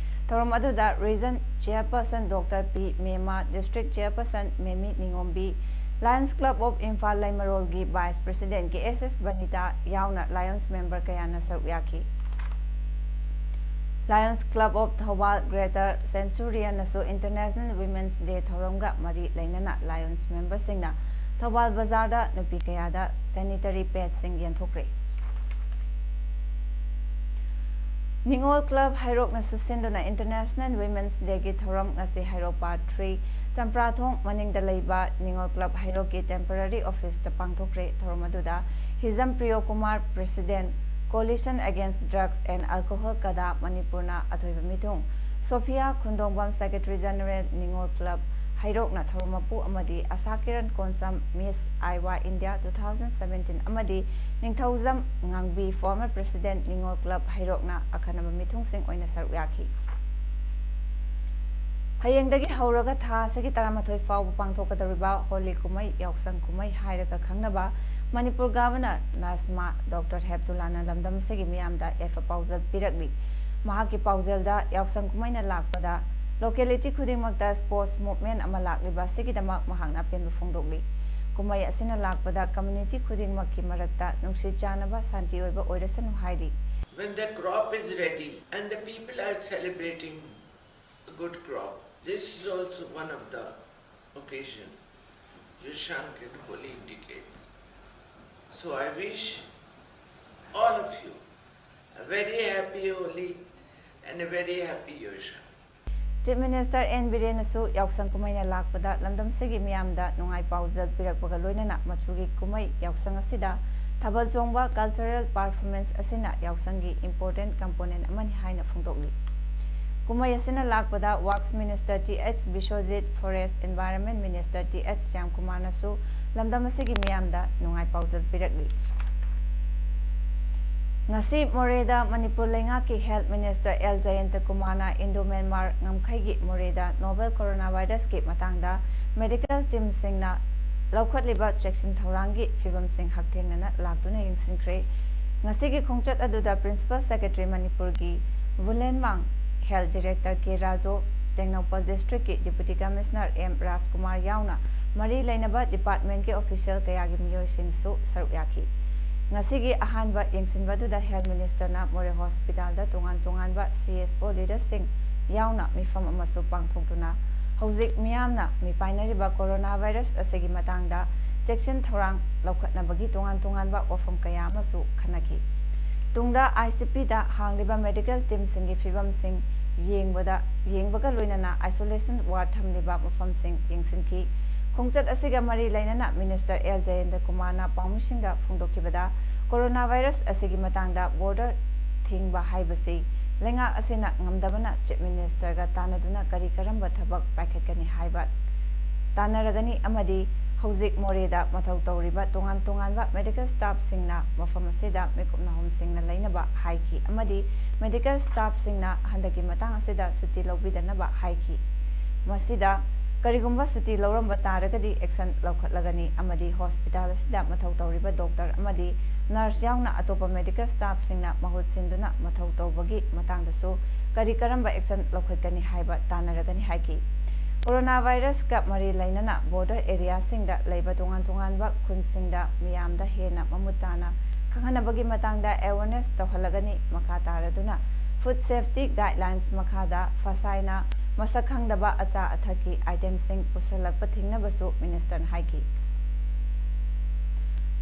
ꯊꯧꯔꯝ ꯑꯗꯨꯗ Region Chairperson Doctor P ꯃꯦꯃꯥ, District Chairperson ꯃꯦꯃꯤ ꯅꯤꯉꯣꯝꯕꯤ, Lions Club of Imphal ꯂꯩꯃꯔꯣꯜꯒꯤ Vice President ꯀꯦ ꯑꯦꯁ ꯑꯦꯁ ꯕꯅꯤꯇꯥ ꯌꯥꯎꯅ Lions member ꯀꯌꯥꯅ ꯁꯔꯨꯛ ꯌꯥꯈꯤ꯫ Lions Club of Thoubal Greater Centurion ꯅꯁꯨ International Women's Day ꯊꯧꯔꯝꯒ ꯃꯔꯤ ꯂꯩꯅꯅ Lions member ꯁꯤꯡꯅ ꯊꯧꯕꯥꯜ ꯕꯖꯥꯔꯗ ꯅꯨꯄꯤ ꯀꯌꯥꯗ sanitary pads ꯁꯤꯡ ꯌꯦꯟꯊꯣꯛꯈ꯭ꯔꯦ꯫ ꯅꯤꯉꯣꯜ Club ꯍꯩꯔꯣꯛꯅꯁꯨ ꯁꯤꯟꯗꯨꯅ International Women's Day ꯒꯤ ꯊꯧꯔꯝ ꯉꯁꯤ ꯍꯩꯔꯣꯛ Part three, ꯆꯝꯄ꯭ꯔꯥꯊꯣꯡ ꯃꯅꯤꯡꯗ ꯂꯩꯕ ꯅꯤꯉꯣꯜ Club ꯍꯩꯔꯣꯛꯀꯤ temporary office ꯇ ꯄꯥꯡꯊꯣꯛꯈ꯭ꯔꯦ꯫ ꯊꯧꯔꯝ ꯑꯗꯨꯗ ꯍꯤꯖꯝ ꯄ꯭ꯔꯤꯌꯣ Kumar, President, Coalition Against Drugs and Alcohol ꯀꯗꯥ ꯃꯅꯤꯄꯨꯔꯅ ꯑꯊꯣꯏꯕ ꯃꯤꯊꯨꯡ, ꯁꯣꯐꯤꯌꯥ ꯈꯨꯟꯗꯣꯡꯕꯝ, Secretary General, ꯅꯤꯉꯣꯜ Club ꯍꯩꯔꯣꯛꯅ ꯊꯧꯔꯝ ꯃꯄꯨ ꯑꯃꯗꯤ ꯑꯁꯥ Kiran Konsam, Miss Iowa India two thousand seventeen ꯑꯃꯗꯤ ꯅꯤꯡꯊꯧꯖꯝ ꯉꯥꯡꯕꯤ, former President, ꯅꯤꯉꯣꯜ Club ꯍꯩꯔꯣꯛꯅ ꯑꯈꯟꯅꯕ ꯃꯤꯊꯨꯡꯁꯤꯡ ꯑꯣꯏꯅ ꯁꯔꯨꯛ ꯌꯥꯈꯤ꯫ ꯍꯌꯦꯡꯗꯒꯤ ꯍꯧꯔꯒ ꯊꯥ ꯑꯁꯤꯒꯤ ꯇꯔꯥꯃꯥꯊꯣꯏ ꯐꯥꯎꯕ ꯄꯥꯡꯊꯣꯛꯀꯗꯧꯔꯤꯕ ꯍꯣꯂꯤ ꯀꯨꯝꯍꯩ, ꯌꯥꯎꯁꯪ ꯀꯨꯝꯍꯩ ꯍꯥꯏꯔꯒ ꯈꯪꯅꯕ ꯃꯅꯤꯄꯨꯔ Governor ꯅꯥꯖꯃꯥ ꯗꯣꯛꯇꯔ ꯍꯦꯞꯇꯨꯂꯥꯅ ꯂꯝꯗꯝ ꯑꯁꯤꯒꯤ ꯃꯤꯌꯥꯝꯗ ꯌꯥꯏꯐ ꯄꯥꯎꯖꯦꯜ ꯄꯤꯔꯛꯂꯤ꯫ ꯃꯍꯥꯛꯀꯤ ꯄꯥꯎꯖꯦꯜꯗ ꯌꯥꯎꯁꯪ ꯀꯨꯝꯍꯩꯅ ꯂꯥꯛꯄꯗ locality ꯈꯨꯗꯤꯡꯃꯛꯇ sports movement ꯑꯃ ꯂꯥꯛꯂꯤꯕ ꯑꯁꯤꯒꯤꯗꯃꯛ ꯃꯍꯥꯛꯅ ꯑꯄꯦꯟꯕ ꯐꯣꯡꯗꯣꯛꯂꯤ꯫ ꯀꯨꯝꯍꯩ ꯑꯁꯤꯅ ꯂꯥꯛꯄꯗ community ꯈꯨꯗꯤꯡꯃꯛꯀꯤ ꯃꯔꯛꯇ ꯅꯨꯡꯁꯤ ꯆꯥꯟꯅꯕ, ꯁꯥꯟꯇꯤ ꯑꯣꯏꯕ ꯑꯣꯏꯔꯁꯅꯨ ꯍꯥꯏꯔꯤ꯫ When the crop is ready and the people are celebrating a good crop, this is also one of the occasion Yashang and Holi indicates. So I wish all of you a very happy Holi and a very happy Yashang. Chief Minister N ꯕꯤꯔꯦꯟꯅꯁꯨ ꯌꯥꯎꯁꯪ ꯀꯨꯝꯍꯩꯅ ꯂꯥꯛꯄꯗ ꯂꯝꯗꯝꯁꯤꯒꯤ ꯃꯤꯌꯥꯝꯗ ꯅꯨꯡꯉꯥꯏ ꯄꯥꯎꯖꯦꯜ ꯄꯤꯔꯛꯄꯒ ꯂꯣꯏꯅꯅ ꯃꯆꯨꯒꯤ ꯀꯨꯝꯍꯩ ꯌꯥꯎꯁꯪ ꯑꯁꯤꯗ ꯊꯥꯕꯜ ꯆꯣꯡꯕ, cultural performance ꯑꯁꯤꯅ ꯌꯥꯎꯁꯪꯒꯤ important component ꯑꯃꯅꯤ ꯍꯥꯏꯅ ꯐꯣꯡꯗꯣꯛꯂꯤ꯫ ꯀꯨꯝꯍꯩ ꯑꯁꯤꯅ ꯂꯥꯛꯄꯗ Works Minister T H Biswajit, Forest Environment Minister T H ꯁ꯭ꯌꯥꯝꯀꯨꯃꯥꯔꯅꯁꯨ ꯂꯝꯗꯝ ꯑꯁꯤꯒꯤ ꯃꯤꯌꯥꯝꯗ ꯅꯨꯡꯉꯥꯏ ꯄꯥꯎꯖꯦꯜ ꯄꯤꯔꯛꯂꯤ꯫ ꯉꯁꯤ ꯃꯣꯔꯦꯗ ꯃꯅꯤꯄꯨꯔ ꯂꯩꯉꯥꯛꯀꯤ Health Minister ꯑꯦꯜ ꯖꯌꯟꯇ ꯀꯨꯃꯥꯔꯅ Indo Myanmar ꯉꯝꯈꯩꯒꯤ ꯃꯣꯔꯦꯗ novel coronavirusꯀꯤ ꯃꯇꯥꯡꯗ medical teamꯁꯤꯡꯅ ꯂꯧꯈꯠꯂꯤꯕ ꯆꯦꯛꯁꯤꯟ ꯊꯧꯔꯥꯡꯒꯤ ꯐꯤꯕꯝꯁꯤꯡ ꯍꯛꯊꯦꯡꯅꯅ ꯂꯥꯛꯇꯨꯅ ꯌꯦꯡꯁꯤꯟꯈ꯭ꯔꯦ꯫ ꯉꯁꯤꯒꯤ ꯈꯣꯡꯆꯠ ꯑꯗꯨꯗ Principal Secretary ꯃꯅꯤꯄꯨꯔꯒꯤ Wullenwang, Health Director K Raju, Tengnoupal districtꯀꯤ Deputy Commissioner ꯑꯦꯝ ꯔꯥꯖꯀꯨꯃꯥꯔ ꯌꯥꯎꯅ ꯃꯔꯤ ꯂꯩꯅꯕ departmentꯀꯤ official ꯀꯌꯥꯒꯤ ꯃꯤꯑꯣꯏꯁꯤꯡꯁꯨ ꯁꯔꯨꯛ ꯌꯥꯈꯤ꯫ ꯉꯁꯤꯒꯤ ꯑꯍꯥꯟꯕ ꯌꯦꯡꯁꯤꯟꯕꯗꯨꯗ Health Ministerꯅ ꯃꯣꯔꯦ hospitalꯗ ꯇꯣꯉꯥꯟ ꯇꯣꯉꯥꯟꯕ C S O leaderꯁꯤꯡ ꯌꯥꯎꯅ ꯃꯤꯐꯝ ꯑꯃꯁꯨ ꯄꯥꯡꯊꯣꯛꯇꯨꯅ ꯍꯧꯖꯤꯛ ꯃꯤꯌꯥꯝꯅ ꯃꯤꯄꯥꯏꯅꯔꯤꯕ coronavirus ꯑꯁꯤꯒꯤ ꯃꯇꯥꯡꯗ ꯆꯦꯛꯁꯤꯟ ꯊꯧꯔꯥꯡ ꯂꯧꯈꯠꯅꯕꯒꯤ ꯇꯣꯉꯥꯟ ꯇꯣꯉꯥꯟꯕ ꯋꯥꯐꯝ ꯀꯌꯥ ꯑꯃꯁꯨ ꯈꯟꯅꯈꯤ꯫ ꯇꯨꯡꯗ ICPꯗ ꯍꯥꯡꯂꯤꯕ medical teamꯁꯤꯡꯒꯤ ꯐꯤꯕꯝꯁꯤꯡ ꯌꯦꯡꯕꯗ, ꯌꯦꯡꯕꯒ ꯂꯣꯏꯅꯅ isolation ward ꯊꯝꯂꯤꯕ ꯃꯐꯝꯁꯤꯡ ꯌꯦꯡꯁꯤꯟꯈꯤ꯫ ꯈꯣꯡꯆꯠ ꯑꯁꯤꯒ ꯃꯔꯤ ꯂꯩꯅꯅ Minister ꯑꯦꯜ ꯖꯌꯟꯇ ꯀꯨꯃꯥꯔꯅ ꯄꯥꯎꯃꯤꯁꯤꯡꯗ ꯐꯣꯡꯗꯣꯛꯈꯤꯕꯗ, coronavirus ꯑꯁꯤꯒꯤ ꯃꯇꯥꯡꯗ border ꯊꯤꯡꯕ ꯍꯥꯏꯕꯁꯤ ꯂꯩꯉꯥꯛ ꯑꯁꯤꯅ ꯉꯝꯗꯕꯅ Chief Ministerꯒ ꯇꯥꯟꯅꯗꯨꯅ ꯀꯔꯤ ꯀꯔꯝꯕ ꯊꯕꯛ ꯄꯥꯏꯈꯠꯀꯅꯤ ꯍꯥꯏꯕ ꯇꯥꯟꯅꯔꯒꯅꯤ ꯑꯃꯗꯤ ꯍꯧꯖꯤꯛ ꯃꯣꯔꯦꯗ ꯃꯊꯧ ꯇꯧꯔꯤꯕ ꯇꯣꯉꯥꯟ ꯇꯣꯉꯥꯟꯕ medical staffꯁꯤꯡꯅ ꯃꯐꯝ ꯑꯁꯤꯗ ꯃꯤꯀꯨꯞ ꯅꯥꯍꯨꯝꯁꯤꯡꯅ ꯂꯩꯅꯕ ꯍꯥꯏꯈꯤ ꯑꯃꯗꯤ medical staffꯁꯤꯡꯅ ꯍꯟꯗꯛꯀꯤ ꯃꯇꯥꯡ ꯑꯁꯤꯗ ꯁꯨꯇꯤ ꯂꯧꯕꯤꯗꯅꯕ ꯍꯥꯏꯈꯤ꯫ ꯃꯁꯤꯗ ꯀꯔꯤꯒꯨꯝꯕ ꯁꯨꯇꯤ ꯂꯧꯔꯝꯕ ꯇꯥꯔꯒꯗꯤ action ꯂꯧꯈꯠꯂꯒꯅꯤ ꯑꯃꯗꯤ hospital ꯑꯁꯤꯗ ꯃꯊꯧ ꯇꯧꯔꯤꯕ doctor ꯑꯃꯗꯤ nurse ꯌꯥꯎꯅ ꯑꯇꯣꯞꯄ medical staffꯁꯤꯡꯅ ꯃꯍꯨꯠ ꯁꯤꯟꯗꯨꯅ ꯃꯊꯧ ꯇꯧꯕꯒꯤ ꯃꯇꯥꯡꯗꯁꯨ ꯀꯔꯤ ꯀꯔꯝꯕ action ꯂꯧꯈꯠꯀꯅꯤ ꯍꯥꯏꯕ ꯇꯥꯟꯅꯔꯒꯅꯤ ꯍꯥꯏꯈꯤ꯫ Coronavirusꯀ ꯃꯔꯤ ꯂꯩꯅꯅ border areaꯁꯤꯡꯗ ꯂꯩꯕ ꯇꯣꯉꯥꯟ ꯇꯣꯉꯥꯟꯕ ꯈꯨꯟꯁꯤꯡꯗ ꯃꯤꯌꯥꯝꯗ ꯍꯦꯟꯅ ꯃꯃꯨꯠ ꯇꯥꯅ ꯈꯪꯍꯟꯅꯕꯒꯤ ꯃꯇꯥꯡꯗ awareness ꯇꯧꯍꯜꯂꯒꯅꯤ꯫ ꯃꯈꯥ ꯇꯥꯔꯗꯨꯅ food safety guidelines ꯃꯈꯥꯗ ꯐꯁꯥꯏꯅ ꯃꯁꯛ ꯈꯪꯗꯕ ꯑꯆꯥ ꯑꯊꯛꯀꯤ itemꯁꯤꯡ ꯄꯨꯁꯜꯂꯛꯄ ꯊꯤꯡꯅꯕꯁꯨ Ministerꯅ ꯍꯥꯏꯈꯤ꯫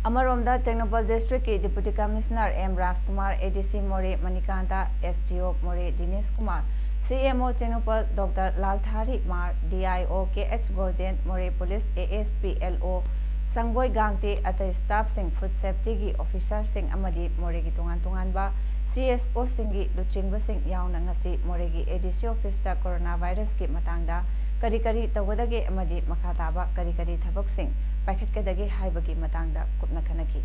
ꯑꯃꯔꯣꯝꯗ ꯇꯦꯡꯅꯧꯄꯜ districtꯀꯤ Deputy Commissioner ꯑꯦꯝ ꯔꯥꯖꯀꯨꯃꯥꯔ, ADC ꯃꯣꯔꯦ ꯃꯅꯤꯀꯥꯟꯇ, SDO ꯃꯣꯔꯦ ꯗꯤꯅꯦꯁ ꯀꯨꯃꯥꯔ, CMO ꯇꯦꯡꯅꯧꯄꯜ ꯗꯣꯛꯇꯔ ꯂꯥꯜꯊꯥꯔꯤ ꯃꯥꯔ, DIO ꯀꯦ ꯑꯦꯁ ꯒꯣꯖꯦꯟ, ꯃꯣꯔꯦ police ASP LO ꯁꯪꯕꯣꯏ ꯒꯥꯡꯇꯦ, ꯑꯇꯩ staffꯁꯤꯡ, food safetyꯒꯤ officerꯁꯤꯡ ꯑꯃꯗꯤ ꯃꯣꯔꯦꯒꯤ ꯇꯣꯉꯥꯟ ꯇꯣꯉꯥꯟꯕ CSOꯁꯤꯡꯒꯤ ꯂꯨꯆꯤꯡꯕꯁꯤꯡ ꯌꯥꯎꯅ ꯉꯁꯤ ꯃꯣꯔꯦꯒꯤ ADC officeꯇ coronavirusꯀꯤ ꯃꯇꯥꯡꯗ ꯀꯔꯤ ꯀꯔꯤ ꯇꯧꯒꯗꯒꯦ ꯑꯃꯗꯤ ꯃꯈꯥ ꯇꯥꯕ ꯀꯔꯤ ꯀꯔꯤ ꯊꯕꯛꯁꯤꯡ ꯄꯥꯏꯈꯠꯀꯗꯒꯦ ꯍꯥꯏꯕꯒꯤ ꯃꯇꯥꯡꯗ ꯀꯨꯞꯅ ꯈꯟꯅꯈꯤ꯫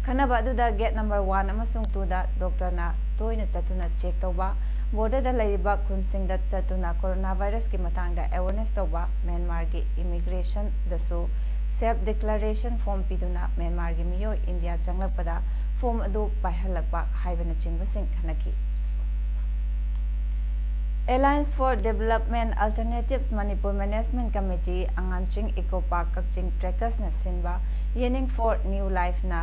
ꯈꯟꯅꯕ ꯑꯗꯨꯗ gate number one ꯑꯃꯁꯨꯡ twoꯗ doctorꯅ ꯇꯣꯏꯅ ꯆꯠꯇꯨꯅ check ꯇꯧꯕ, borderꯗ ꯂꯩꯔꯤꯕ ꯈꯨꯟꯁꯤꯡꯗ ꯆꯠꯇꯨꯅ coronavirusꯀꯤ ꯃꯇꯥꯡꯗ awareness ꯇꯧꯕ ꯃ꯭ꯌꯥꯟꯃꯥꯔꯒꯤ immigrationꯗꯁꯨ self declaration form ꯄꯤꯗꯨꯅ ꯃ꯭ꯌꯥꯟꯃꯥꯔꯒꯤ ꯃꯤꯑꯣꯏ ꯏꯟꯗꯤꯌꯥ ꯆꯪꯂꯛꯄꯗ form ꯑꯗꯨ ꯄꯥꯏꯍꯜꯂꯛꯄ ꯍꯥꯏꯕꯅꯆꯤꯡꯕꯁꯤꯡ ꯈꯟꯅꯈꯤ꯫ Alliance for Development Alternatives Manipur Management Committee, ꯑꯉꯥꯟꯆꯤꯡ Eco Park ꯀꯛꯆꯤꯡ TRACUSꯅ ꯁꯤꯟꯕ Yearning for New Lifeꯅ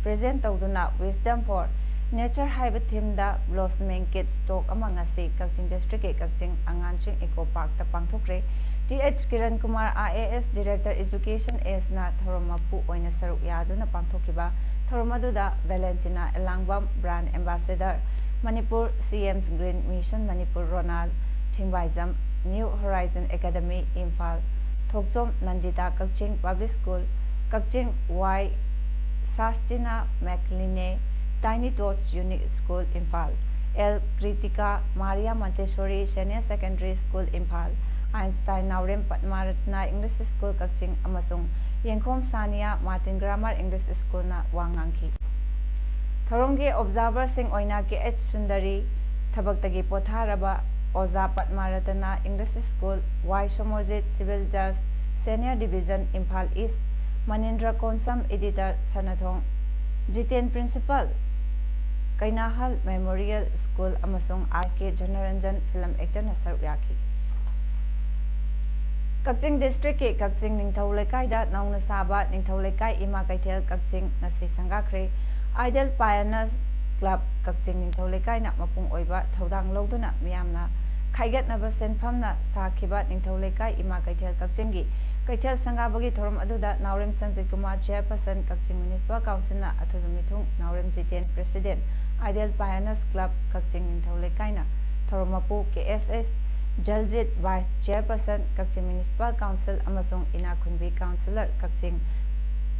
present ꯇꯧꯗꯨꯅ Wisdom for Nature ꯍꯥꯏꯕ themeꯗ blossoming kids talk ꯑꯃ ꯉꯁꯤ ꯀꯛꯆꯤꯡ districtꯀꯤ ꯀꯛꯆꯤꯡ ꯑꯉꯥꯟꯆꯤꯡ Eco Parkꯇ ꯄꯥꯡꯊꯣꯛꯈ꯭ꯔꯦ꯫ th Kiran Kumar, IAS Director Education, Sna ꯊꯧꯔꯝ ꯃꯄꯨ ꯑꯣꯏꯅ ꯁꯔꯨꯛ ꯌꯥꯗꯨꯅ ꯄꯥꯡꯊꯣꯛꯈꯤꯕ ꯊꯧꯔꯝ ꯑꯗꯨꯗ Valentina Elangwam, Brand Ambassador, Manipur CM's Green Mission Manipur, Ronald Thingbaijam, New Horizon Academy, Imphal, Thokchom Nandita, Kakching Public School, Kakching Y Sastina McLean, Tiny Tots Unique School, Imphal, L Kritika, Maria Montessori Senior Secondary School, Imphal, Einstein Naorem Padmaratna English School, Kakching ꯑꯃꯁꯨꯡ ꯌꯦꯡꯈꯣꯝ ꯁꯥꯅꯤꯌꯥ Martin Grammar English Schoolꯅ ꯋꯥ ꯉꯥꯡꯈꯤ꯫ ꯊꯧꯔꯝꯒꯤ observerꯁꯤꯡ ꯑꯣꯏꯅ ꯀꯦ H Sundari, ꯊꯕꯛꯇꯒꯤ ꯄꯣꯊꯥꯔꯕ ꯑꯣꯖꯥ ꯄꯗꯃꯥꯔꯇꯅꯥ English School, Y Somorjit Civil Judge Senior Division Imphal East, Manindra Konsam Editor Sanathong, Jiten Principal Keinahal Memorial School ꯑꯃꯁꯨꯡ ꯑꯥꯔ ꯀꯦ ꯖꯅꯔꯟꯖꯟ film actorꯅ ꯁꯔꯨꯛ ꯌꯥꯈꯤ꯫ ꯀꯛꯆꯤꯡ districtꯀꯤ ꯀꯛꯆꯤꯡ ꯅꯤꯡꯊꯧ ꯂꯩꯀꯥꯏꯗ ꯅꯧꯅ ꯁꯥꯕ ꯅꯤꯡꯊꯧ ꯂꯩꯀꯥꯏ ꯏꯃꯥ ꯀꯩꯊꯦꯜ ꯀꯛꯆꯤꯡ ꯉꯁꯤ ꯁꯪꯒꯥꯈ꯭ꯔꯦ꯫ Ideal Pioneers Club ꯀꯛꯆꯤꯡ ꯅꯤꯡꯊꯧ ꯂꯩꯀꯥꯏꯅ ꯃꯄꯨꯡ ꯑꯣꯏꯕ ꯊꯧꯗꯥꯡ ꯂꯧꯗꯨꯅ ꯃꯤꯌꯥꯝꯅ ꯈꯥꯏꯒꯠꯅꯕ ꯁꯦꯟꯐꯝꯅ ꯁꯥꯈꯤꯕ ꯅꯤꯡꯊꯧ ꯂꯩꯀꯥꯏ ꯏꯃꯥ ꯀꯩꯊꯦꯜ ꯀꯛꯆꯤꯡꯒꯤ ꯀꯩꯊꯦꯜ ꯁꯪꯒꯥꯕꯒꯤ ꯊꯧꯔꯝ ꯑꯗꯨꯗ ꯅꯥꯎꯔꯦꯝ ꯁꯟꯖꯤꯠ ꯀꯨꯃꯥꯔ, Chairperson, ꯀꯛꯆꯤꯡ Municipal Councilꯅ ꯑꯊꯣꯏꯕ ꯃꯤꯊꯨꯡ, ꯅꯥꯎꯔꯦꯝ Jiten, President, Ideal Pioneers Club ꯀꯛꯆꯤꯡ ꯅꯤꯡꯊꯧ ꯂꯩꯀꯥꯏꯅ ꯊꯧꯔꯝ ꯃꯄꯨ, ꯀꯦ ꯑꯦꯁ ꯑꯦꯁ ꯖꯜꯖꯤꯠ, Vice Chairperson, ꯀꯛꯆꯤꯡ Municipal Council ꯑꯃꯁꯨꯡ ꯏꯅꯥꯈꯨꯟꯕꯤ Councillor, ꯀꯛꯆꯤꯡ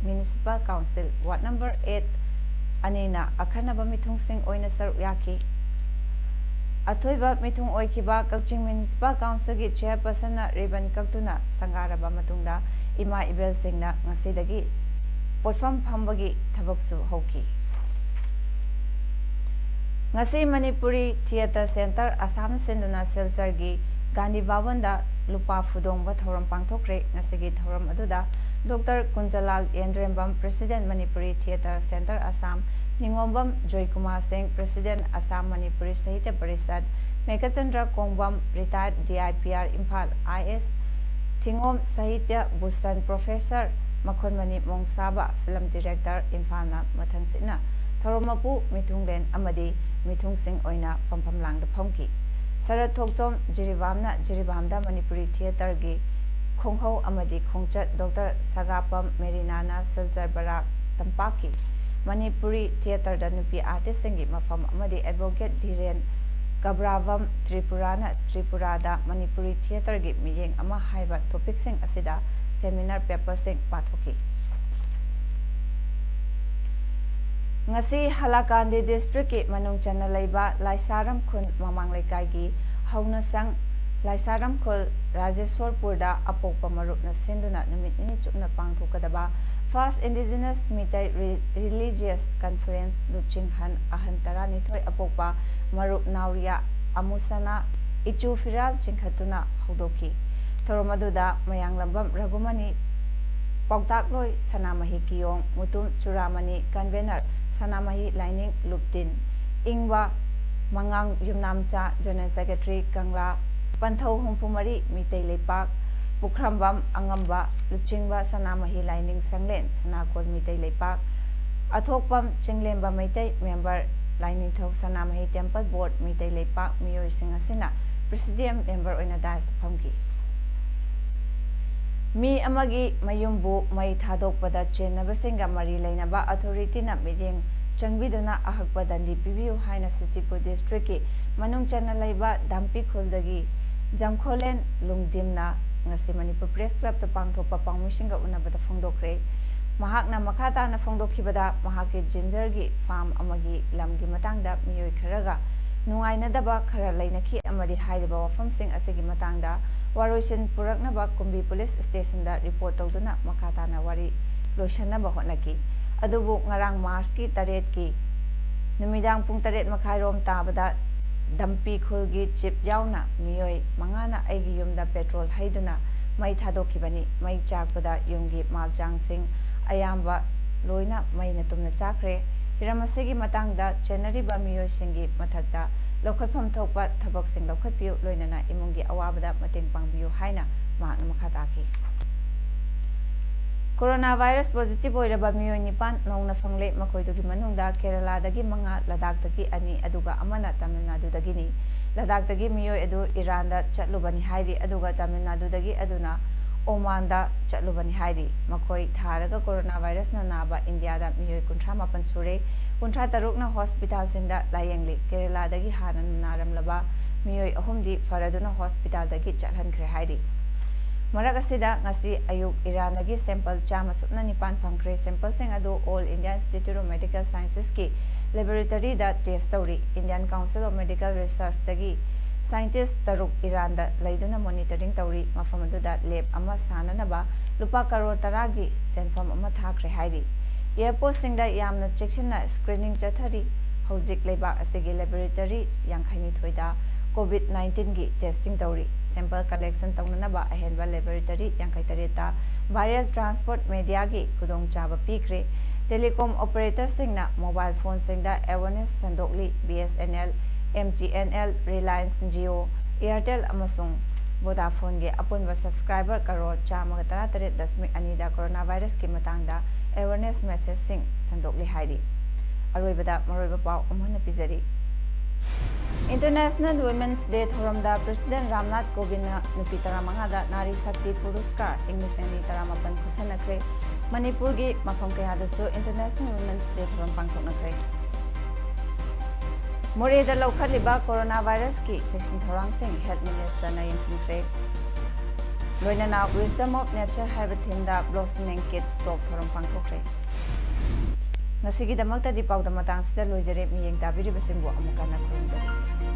Municipal Council, Ward number eight ꯑꯅꯤꯅ ꯑꯈꯟꯅꯕ ꯃꯤꯊꯨꯡꯁꯤꯡ ꯑꯣꯏꯅ ꯁꯔꯨꯛ ꯌꯥꯈꯤ꯫ ꯑꯊꯣꯏꯕ ꯃꯤꯊꯨꯡ ꯑꯣꯏꯈꯤꯕ ꯀꯛꯆꯤꯡ Municipal Councilꯒꯤ Chairpersonꯅ ribbon ꯀꯛꯇꯨꯅ ꯁꯪꯒꯥꯔꯕ ꯃꯇꯨꯡꯗ ꯏꯃꯥ ꯏꯕꯦꯜꯁꯤꯡꯅ ꯉꯁꯤꯗꯒꯤ ꯄꯣꯠꯐꯝ ꯐꯝꯕꯒꯤ ꯊꯕꯛꯁꯨ ꯍꯧꯈꯤ꯫ ꯉꯁꯤ ꯃꯅꯤꯄꯨꯔꯤ ꯊꯤꯌꯦꯇꯔ ꯁꯦꯟꯇꯔ ꯑꯁꯥꯝ ꯁꯤꯟꯗꯨꯅ ꯁꯤꯜꯆꯔꯒꯤ ꯒꯥꯟꯙꯤ ꯚꯕꯟꯗ ꯂꯨꯄꯥ ꯐꯨꯗꯣꯡꯕ ꯊꯧꯔꯝ ꯄꯥꯡꯊꯣꯛꯈ꯭ꯔꯦ꯫ ꯉꯁꯤꯒꯤ ꯊꯧꯔꯝ ꯑꯗꯨꯗ doctor Kunjalal Yendrembam, president, Manipuri theatre centre Assam, Ningombam Joykumar Singh, president, Assam Manipuri Sahitya Parishad, Meghachandra Kongbam, retired D I P R Imphal I S, Thingom Sahitya Bhushan, professor Makhonmani Mongsaba, film director, ꯏꯝꯐꯥꯜꯅ ꯃꯊꯪꯁꯤꯠꯅ ꯊꯧꯔꯝ ꯃꯄꯨ, ꯃꯤꯊꯨꯡꯂꯦꯟ ꯑꯃꯗꯤ ꯃꯤꯊꯨꯡꯁꯤꯡ ꯑꯣꯏꯅ ꯐꯝꯐꯝ ꯂꯥꯡꯗ ꯐꯝꯈꯤ꯫ ꯁꯔꯠ ꯊꯣꯛꯆꯣꯝ ꯖꯤꯔꯤꯕꯥꯝꯅ ꯖꯤꯔꯤꯕꯥꯝꯗ ꯃꯅꯤꯄꯨꯔꯤ ꯊꯤꯌꯦꯇꯔꯒꯤ ꯈꯣꯡꯍꯧ ꯑꯃꯗꯤ ꯈꯣꯡꯆꯠ, ꯗꯣꯛꯇꯔ ꯁꯒꯥꯄꯝ ꯃꯦꯔꯤꯅꯥꯅ ꯁꯤꯜꯆꯔ ꯕꯔꯥꯛ ꯇꯝꯄꯥꯛꯀꯤ ꯃꯅꯤꯄꯨꯔꯤ ꯊꯤꯌꯦꯇꯔꯗ ꯅꯨꯄꯤ ꯑꯥꯔꯇꯤꯁꯁꯤꯡꯒꯤ ꯃꯐꯝ ꯑꯃꯗꯤ ꯑꯦꯗꯚꯣꯀꯦꯠ ꯙꯤꯔꯦꯟ ꯀꯕ꯭ꯔꯥꯚꯝ ꯇ꯭ꯔꯤꯄꯨꯔꯥꯅ ꯇ꯭ꯔꯤꯄꯨꯔꯥꯗ ꯃꯅꯤꯄꯨꯔꯤ ꯊꯤꯌꯦꯇꯔꯒꯤ ꯃꯤꯠꯌꯦꯡ ꯑꯃ ꯍꯥꯏꯕ ꯇꯣꯄꯤꯛꯁꯤꯡ ꯑꯁꯤꯗ ꯁꯦꯃꯤꯅꯥꯔ ꯄꯦꯄꯔꯁꯤꯡ ꯄꯥꯊꯣꯛꯈꯤ꯫ ꯉꯁꯤ ꯍꯥꯏꯂꯥꯀꯥꯟꯗꯤ ꯗꯤꯁꯇ꯭ꯔꯤꯛꯀꯤ ꯃꯅꯨꯡ ꯆꯟꯅ ꯂꯩꯕ ꯂꯥꯏꯁꯥꯔꯝ ꯈꯨꯜ ꯃꯃꯥꯡ ꯂꯩꯀꯥꯏꯒꯤ ꯍꯧꯅꯁꯪ ꯂꯥꯏꯁꯥꯔꯝ ꯈꯨꯜ ꯔꯥꯖꯦꯁ꯭ꯋꯔꯄꯨꯔꯗ ꯑꯄꯣꯛꯄ ꯃꯔꯨꯞꯅ ꯁꯤꯟꯗꯨꯅ ꯅꯨꯃꯤꯠ ꯅꯤꯅꯤ ꯆꯨꯞꯅ ꯄꯥꯡꯊꯣꯛꯀꯗꯕ First Indigenous Meitei Re-, Religious Conference ꯂꯨꯆꯤꯡꯍꯟ ꯑꯍꯟ ꯇꯔꯥꯅꯤꯊꯣꯏ ꯑꯄꯣꯛꯄ ꯃꯔꯨꯞ ꯅꯥꯎꯔꯤꯌꯥ ꯑꯃꯨꯁꯅꯥ ꯏꯆꯨ ꯐꯤꯔꯥꯜ ꯆꯤꯡꯈꯠꯇꯨꯅ ꯍꯧꯗꯣꯛꯈꯤ꯫ ꯊꯧꯔꯝ ꯑꯗꯨꯗ ꯃꯌꯥꯡꯂꯝꯕꯝ ꯔꯘꯨꯃꯅꯤ, ꯄꯥꯎꯇꯥꯛꯂꯣꯏ ꯁꯅꯥꯃꯍꯤ ꯀꯤꯌꯣꯡ, ꯃꯨꯇꯨꯝ ꯆꯨꯔꯥꯃꯅꯤ, ꯀꯟꯚꯦꯅꯔ ꯁꯅꯥꯃꯍꯤ ꯂꯥꯏꯅꯤꯡ ꯂꯨꯞꯇꯤꯟ, ꯏꯪꯕ ꯃꯉꯥꯡ ꯌꯨꯝꯅꯥꯝꯆꯥ, ꯖꯦꯅꯔꯦꯜ ꯁꯦꯀ꯭ꯔꯦꯇꯔꯤ ꯀꯪꯂꯥ, ꯄꯟꯊꯧ ꯍꯨꯝꯐꯨ ꯃꯔꯤ ꯃꯤꯇꯩ ꯂꯩꯄꯥꯛ, ꯄꯨꯈ꯭ꯔꯝꯕꯝ ꯑꯉꯝꯕ, ꯂꯨꯆꯤꯡꯕ ꯁꯅꯥꯃꯍꯤ ꯂꯥꯏꯅꯤꯡ ꯁꯪꯂꯦꯟ ꯁꯅꯥꯀꯣꯜ ꯃꯤꯇꯩ ꯂꯩꯄꯥꯛ, ꯑꯊꯣꯛꯄꯝ ꯆꯤꯡꯂꯦꯝꯕ ꯃꯩꯇꯩ, ꯃꯦꯝꯕꯔ ꯂꯥꯏꯅꯤꯡꯊꯧ ꯁꯅꯥꯃꯍꯤ ꯇꯦꯝꯄꯜ ꯕꯣꯔꯗ ꯃꯤꯇꯩ ꯂꯩꯄꯥꯛ ꯃꯤꯑꯣꯏꯁꯤꯡ ꯑꯁꯤꯅ ꯄ꯭ꯔꯦꯁꯤꯗꯤꯌꯝ ꯃꯦꯝꯕꯔ ꯑꯣꯏꯅ ꯗꯥꯏꯁꯇ ꯐꯝꯈꯤ꯫ ꯃꯤ ꯑꯃꯒꯤ ꯃꯌꯨꯝꯕꯨ ꯃꯩ ꯊꯥꯗꯣꯛꯄꯗ ꯆꯦꯟꯅꯕꯁꯤꯡꯒ ꯃꯔꯤ ꯂꯩꯅꯕ ꯑꯊꯣꯔꯤꯇꯤꯅ ꯃꯤꯠꯌꯦꯡ ꯆꯪꯕꯤꯗꯨꯅ ꯑꯍꯛꯄ ꯗꯟꯗꯤ ꯄꯤꯕꯤꯌꯨ ꯍꯥꯏꯅ ꯁꯤꯁꯤꯄꯨꯔ ꯗꯤꯁꯇ꯭ꯔꯤꯛꯀꯤ ꯃꯅꯨꯡ ꯆꯟꯅ ꯂꯩꯕ ꯗꯥꯝꯄꯤ ꯈꯨꯜꯗꯒꯤ ꯖꯝꯈꯣꯂꯦꯟ ꯂꯨꯡꯗꯤꯝꯅ ꯉꯁꯤ ꯃꯅꯤꯄꯨꯔ ꯄ꯭ꯔꯦꯁ ꯀ꯭ꯂꯕꯇ ꯄꯥꯡꯊꯣꯛꯄ ꯄꯥꯎꯃꯤꯁꯤꯡꯒ ꯎꯅꯕꯗ ꯐꯣꯡꯗꯣꯛꯈ꯭ꯔꯦ꯫ ꯃꯍꯥꯛꯅ ꯃꯈꯥ ꯇꯥꯅ ꯐꯣꯡꯗꯣꯛꯈꯤꯕꯗ, ꯃꯍꯥꯛꯀꯤ ꯖꯤꯟꯖꯔꯒꯤ ꯐꯥꯔꯝ ꯑꯃꯒꯤ ꯂꯝꯒꯤ ꯃꯇꯥꯡꯗ ꯃꯤꯑꯣꯏ ꯈꯔꯒ ꯅꯨꯡꯉꯥꯏꯅꯗꯕ ꯈꯔ ꯂꯩꯅꯈꯤ ꯑꯃꯗꯤ ꯍꯥꯏꯔꯤꯕ ꯋꯥꯐꯝꯁꯤꯡ ꯑꯁꯤꯒꯤ ꯃꯇꯥꯡꯗ ꯋꯥꯔꯣꯏꯁꯤꯟ ꯄꯨꯔꯛꯅꯕ ꯀꯨꯝꯕꯤ ꯄꯨꯂꯤꯁ ꯁ꯭ꯇꯦꯁꯟꯗ ꯔꯤꯄꯣꯔꯠ ꯇꯧꯗꯨꯅ ꯃꯈꯥ ꯇꯥꯅ ꯋꯥꯔꯤ ꯂꯣꯏꯁꯤꯟꯅꯕ ꯍꯣꯠꯅꯈꯤ꯫ ꯑꯗꯨꯕꯨ ꯉꯔꯥꯡ ꯃꯥꯔꯆꯀꯤ ꯇꯔꯦꯠꯀꯤ ꯅꯨꯃꯤꯗꯥꯡ ꯄꯨꯡ ꯇꯔꯦꯠ ꯃꯈꯥꯏꯔꯣꯝ ꯇꯥꯕꯗ ꯗꯝꯄꯤ ꯈꯨꯜꯒꯤ ꯆꯤꯞ ꯌꯥꯎꯅ ꯃꯤꯑꯣꯏ ꯃꯉꯥꯅ ꯑꯩꯒꯤ ꯌꯨꯝꯗ ꯄꯦꯇ꯭ꯔꯣꯜ ꯍꯩꯗꯨꯅ ꯃꯩ ꯊꯥꯗꯣꯛꯈꯤꯕꯅꯤ꯫ ꯃꯩ ꯆꯥꯛꯄꯗ ꯌꯨꯝꯒꯤ ꯃꯥꯜꯆꯥꯡꯁꯤꯡ ꯑꯌꯥꯝꯕ ꯂꯣꯏꯅ ꯃꯩꯅ ꯇꯨꯝꯅ ꯆꯥꯈ꯭ꯔꯦ꯫ ꯍꯤꯔꯝ ꯑꯁꯤꯒꯤ ꯃꯇꯥꯡꯗ ꯆꯦꯟꯅꯔꯤꯕ ꯃꯤꯑꯣꯏꯁꯤꯡꯒꯤ ꯃꯊꯛꯇ ꯂꯧꯈꯠꯐꯝ ꯊꯣꯛꯄ ꯊꯕꯛꯁꯤꯡ ꯂꯧꯈꯠꯄꯤꯌꯨ, ꯂꯣꯏꯅꯅ ꯏꯃꯨꯡꯒꯤ ꯑꯋꯥꯕꯗ ꯃꯇꯦꯡ ꯄꯥꯡꯕꯤꯌꯨ ꯍꯥꯏꯅ ꯃꯍꯥꯛꯅ ꯃꯈꯥ ꯇꯥꯈꯤ꯫ ꯀꯣꯔꯣꯅꯥ ꯚꯥꯏꯔꯁ ꯄꯣꯖꯤꯇꯤꯚ ꯑꯣꯏꯔꯕ ꯃꯤꯑꯣꯏ ꯅꯤꯄꯥꯟ ꯅꯧꯅ ꯐꯪꯂꯦ꯫ ꯃꯈꯣꯏꯗꯨꯒꯤ ꯃꯅꯨꯡꯗ ꯀꯦꯔꯂꯥꯗꯒꯤ ꯃꯉꯥ, ꯂꯗꯥꯛꯇꯒꯤ ꯑꯅꯤ, ꯑꯗꯨꯒ ꯑꯃꯅ ꯇꯥꯃꯤꯜ ꯅꯥꯗꯨꯗꯒꯤꯅꯤ꯫ ꯂꯗꯥꯛꯇꯒꯤ ꯃꯤꯑꯣꯏ ꯑꯗꯨ ꯏꯔꯥꯟꯗ ꯆꯠꯂꯨꯕꯅꯤ ꯍꯥꯏꯔꯤ, ꯑꯗꯨꯒ ꯇꯥꯃꯤꯜ ꯅꯥꯗꯨꯗꯒꯤ ꯑꯗꯨꯅ ꯑꯣꯃꯥꯟꯗ ꯆꯠꯂꯨꯕꯅꯤ ꯍꯥꯏꯔꯤ꯫ ꯃꯈꯣꯏ ꯊꯥꯔꯒ ꯀꯣꯔꯣꯅꯥ ꯚꯥꯏꯔꯁꯅ ꯅꯥꯕ ꯏꯟꯗꯤꯌꯥꯗ ꯃꯤꯑꯣꯏ ꯀꯨꯟꯊ꯭ꯔꯥ ꯃꯥꯄꯟ ꯁꯨꯔꯦ꯫ ꯀꯨꯟꯊ꯭ꯔꯥ ꯇꯔꯨꯛꯅ ꯍꯣꯁꯄꯤꯇꯥꯜꯁꯤꯡꯗ ꯂꯥꯌꯦꯡꯂꯤ꯫ ꯀꯦꯔꯂꯥꯗꯒꯤ ꯍꯥꯟꯅ ꯅꯥꯔꯝꯂꯕ ꯃꯤꯑꯣꯏ ꯑꯍꯨꯝꯗꯤ ꯐꯔꯗꯨꯅ ꯍꯣꯁꯄꯤꯇꯥꯜꯗꯒꯤ ꯆꯠꯍꯟꯈ꯭ꯔꯦ ꯍꯥꯏꯔꯤ꯫ ꯃꯔꯛ ꯑꯁꯤꯗ, ꯉꯁꯤ ꯑꯌꯨꯛ ꯏꯔꯥꯟꯗꯒꯤ ꯁꯦꯝꯄꯜ ꯆꯥꯝꯃ ꯁꯨꯞꯅ ꯅꯤꯄꯥꯟ ꯐꯪꯈ꯭ꯔꯦ꯫ ꯁꯦꯝꯄꯜꯁꯤꯡ ꯑꯗꯨ All India Institute of Medical Sciences ꯀꯤ ꯂꯦꯕꯣꯔꯦꯇꯔꯤꯗ ꯇꯦꯁ ꯇꯧꯔꯤ꯫ Indian Council of Medical Research ꯇꯒꯤ ꯁꯥꯏꯟꯇꯤꯁ ꯇꯔꯨꯛ ꯏꯔꯥꯟꯗ ꯂꯩꯗꯨꯅ ꯃꯣꯅꯤꯇꯔꯤꯡ ꯇꯧꯔꯤ꯫ ꯃꯐꯝ ꯑꯗꯨꯗ ꯂꯦꯕ ꯑꯃ ꯁꯥꯅꯅꯕ ꯂꯨꯄꯥ ꯀꯔꯣꯔ ꯇꯔꯥꯒꯤ ꯁꯦꯟꯐꯝ ꯑꯃ ꯊꯥꯈ꯭ꯔꯦ ꯍꯥꯏꯔꯤ꯫ ꯑꯦꯌꯔꯄꯣꯔꯠꯁꯤꯡꯗ ꯌꯥꯝꯅ ꯆꯦꯛꯁꯤꯟꯅ ꯁ꯭ꯀ꯭ꯔꯤꯅꯤꯡ ꯆꯠꯊꯔꯤ꯫ ꯍꯧꯖꯤꯛ ꯂꯩꯕꯥꯛ ꯑꯁꯤꯒꯤ ꯂꯦꯕꯣꯔꯦꯇꯔꯤ ꯌꯥꯡꯈꯩꯅꯤꯊꯣꯏꯗ ꯀꯣꯚꯤꯗ ꯅꯥꯏꯟꯇꯤꯟꯒꯤ ꯇꯦꯁꯇꯤꯡ ꯇꯧꯔꯤ꯫ ꯁꯦꯝꯄꯜ ꯀꯂꯦꯛꯁꯟ ꯇꯧꯅꯅꯕ ꯑꯍꯦꯟꯕ ꯂꯦꯕꯣꯔꯦꯇꯔꯤ ꯌꯥꯡꯈꯩ ꯇꯔꯦꯠꯇ viral transport media ꯒꯤ ꯈꯨꯗꯣꯡꯆꯥꯕ ꯄꯤꯈ꯭ꯔꯦ꯫ ꯇꯦꯂꯤꯀꯣꯝ ꯑꯣꯄꯔꯦꯇꯔꯁꯤꯡꯅ ꯃꯣꯕꯥꯏꯜ ꯐꯣꯟꯁꯤꯡꯗ ꯑꯦꯋꯥꯔꯅꯦꯁ ꯁꯟꯗꯣꯛꯂꯤ꯫ BSNL, MTNL, Reliance Jio, Airtel ꯑꯃꯁꯨꯡ Vodafone ꯒꯤ ꯑꯄꯨꯟꯕ ꯁꯕꯁꯀ꯭ꯔꯥꯏꯕꯔ ꯀꯔꯣꯔ ꯆꯥꯝꯃꯒ ꯇꯔꯥꯇꯔꯦꯠ ꯗꯁꯃꯤꯛ ꯑꯅꯤꯗ ꯀꯣꯔꯣꯅꯥ ꯚꯥꯏꯔꯁꯀꯤ ꯃꯇꯥꯡꯗ ꯑꯦꯋꯥꯔꯅꯦꯁ ꯃꯦꯁꯦꯖꯁꯤꯡ ꯁꯟꯗꯣꯛꯂꯤ ꯍꯥꯏꯔꯤ꯫ ꯑꯔꯣꯏꯕꯗ ꯃꯔꯨꯑꯣꯏꯕ ꯄꯥꯎ ꯑꯃꯨꯛ ꯍꯟꯅ ꯄꯤꯖꯔꯤ꯫ International Women's Day ꯊꯧꯔꯝꯗ President ꯔꯥꯝꯅꯥꯊ ꯀꯣꯕꯤꯟꯗꯅ ꯅꯨꯄꯤ ꯇꯔꯥꯃꯉꯥꯗ ꯅꯥꯔꯤ ꯁꯛꯇꯤ ꯄꯨꯔꯁꯀꯥꯔ ꯏꯪ ꯂꯤꯁꯤꯡ ꯑꯅꯤ ꯇꯔꯥꯃꯥꯄꯟ ꯈꯨꯠꯁꯟꯅꯈ꯭ꯔꯦ꯫ ꯃꯅꯤꯄꯨꯔꯒꯤ ꯃꯐꯝ ꯀꯌꯥꯗꯁꯨ International Women's Day ꯊꯧꯔꯝ ꯄꯥꯡꯊꯣꯛꯅꯈ꯭ꯔꯦ꯫ ꯃꯣꯔꯦꯗ ꯂꯧꯈꯠꯂꯤꯕ ꯀꯣꯔꯣꯅꯥ ꯚꯥꯏꯔꯁꯀꯤ ꯆꯦꯛꯁꯤꯟ ꯊꯧꯔꯥꯡꯁꯤꯡ Health Minister ꯅ ꯌꯦꯡꯁꯤꯟꯈ꯭ꯔꯦ꯫ ꯂꯣꯏꯅꯅ Wisdom of Nature ꯍꯥꯏꯕ theme ꯗ Blossoming Kids Talk ꯊꯧꯔꯝ ꯄꯥꯡꯊꯣꯛꯈ꯭ꯔꯦ꯫ ꯉꯁꯤꯒꯤꯗꯃꯛꯇꯗꯤ ꯄꯥꯎꯗꯝ ꯃꯇꯥꯡꯁꯤꯗ ꯂꯣꯏꯖꯔꯦ꯫ ꯃꯤꯠꯌꯦꯡ ꯇꯥꯕꯤꯔꯤꯕꯁꯤꯡꯕꯨ ꯑꯃꯨꯛ ꯍꯟꯅ ꯈꯨꯔꯨꯝꯖꯔꯤ꯫